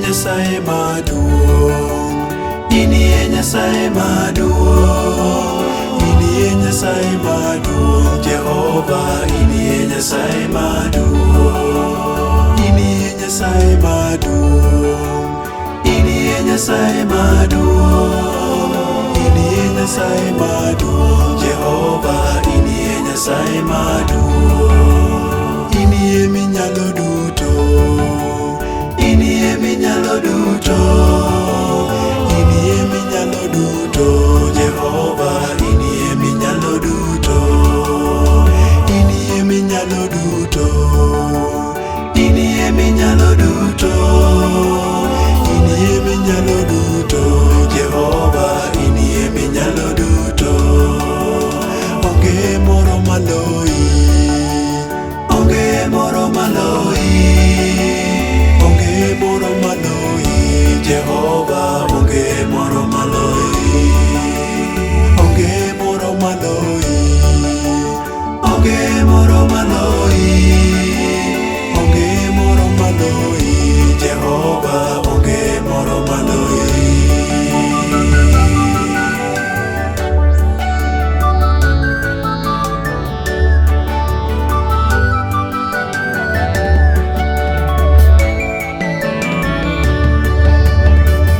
Nyasaye maduong', inie Nyasaye maduong', inie Nyasaye maduong', Jehova inie Nyasaye maduong', inie Nyasaye maduong', inie Nyasaye maduong', inie Nyasaye maduong', Jehova inie Nyasaye maduong', inie minyalo duto, inie minyalo duto, inie minyalo duto, Jehova inie minyalo duto, inie minyalo duto, inie minyalo duto, inie minyalo duto, Jehova inie minyalo duto, onge moro maloyi, onge moro maloyi, onge moro maloyi, Jehova onge moro maloyi, onge moro maloyi, onge moro maloyi, onge moro maloyi, Jehova onge moro maloyi.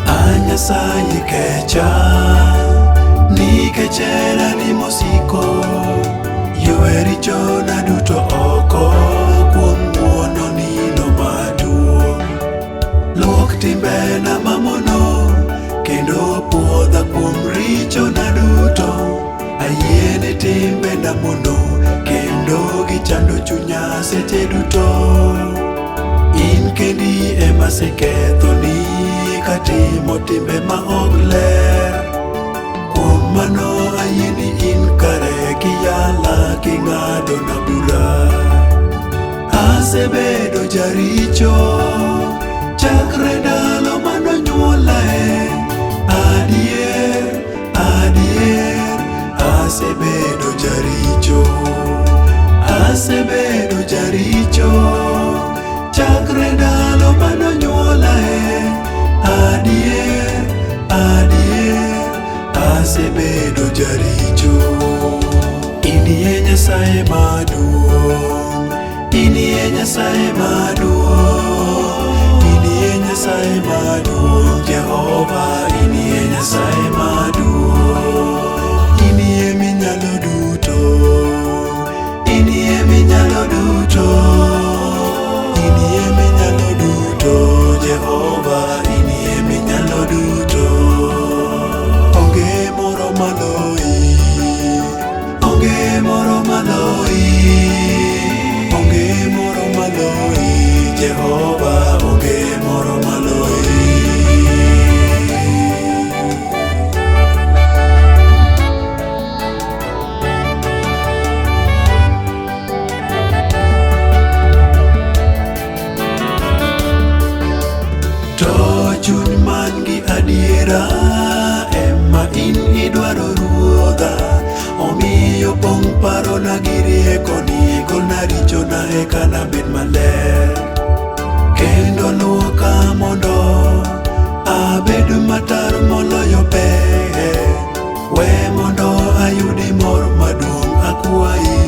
A Nyasaye kecha, nikech herani mosiko, ywe richona duto oko kuom ng'wononi no maduong'. Luok timbena mamono kendo pwodha kuom richona duto. Ayie ni timbena mono kendo gichando chunya seche duto. In kendi ema asekethoni katimo timbe ma ok ler. Kuom mano ayie ni in kare kiyala king'adona bura. Asebedo jaricho chakre ndalo manonyuolae. Adier, adier, asebedo jaricho. Asebedo jaricho chakre ndalo manonyuolae. Adier, adier, asebedo jaricho. Inie Nyasaye maduong', inie Nyasaye maduong', inie Nyasaye maduong', Jehova inie Nyasaye maduong', inie minyalo duto, inie minyalo duto, inie minyalo duto, Jehova inie minyalo duto. Onge moro maloyi, onge moro maloyi, onge moro maloyi, Jehova onge moro maloyi. To chuny man gi adiera ema in idwaro Ruodha, omiyo pong' parona gi riekoni, golna richona eka nabed maler. Kendo luoka mondo abed matar moloyo pe, we mondo ayudi mor maduong' akwayi,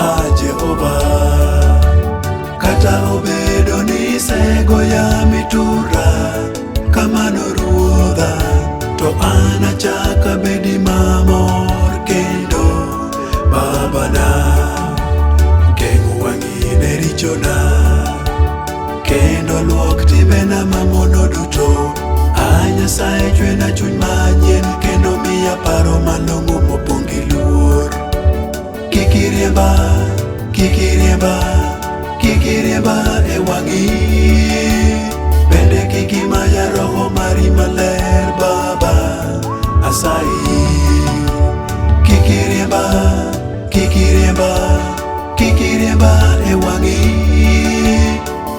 a Jehova. Kata obedo ni isegoya mitura, kamano Ruodha, to an achak abedi mamor kendo Babana. Geng' wang'i ne richona, kendo luok timbena mamono duto. A Nyasaye chwena chuny manyien, kendo miya paro malong'o mopong' gi luor. Kik iriemba, kik iriemba, kik iriemba e wang'i. Bende kik imaya roho mari maler Baba, asayi. Kik iriemba, kik iriemba, kik iriemba e wang'i.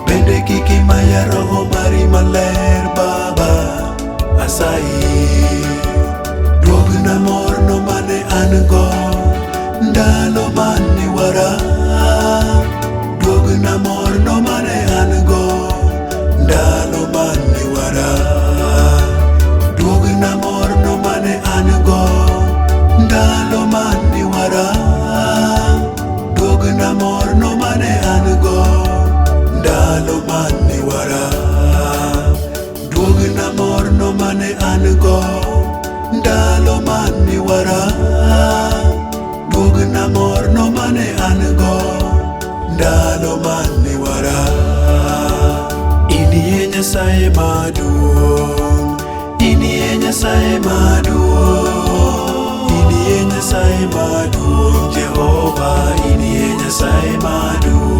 Bende kik imaya roho mari maler Baba, asayi. Duogna morno mane an go ndalo mane wara. Duogna morno mane an go ndalo mane wara. Nyasaye maduong', inie Nyasaye maduong', inie Nyasaye maduong', Jehova, inie Nyasaye maduong'.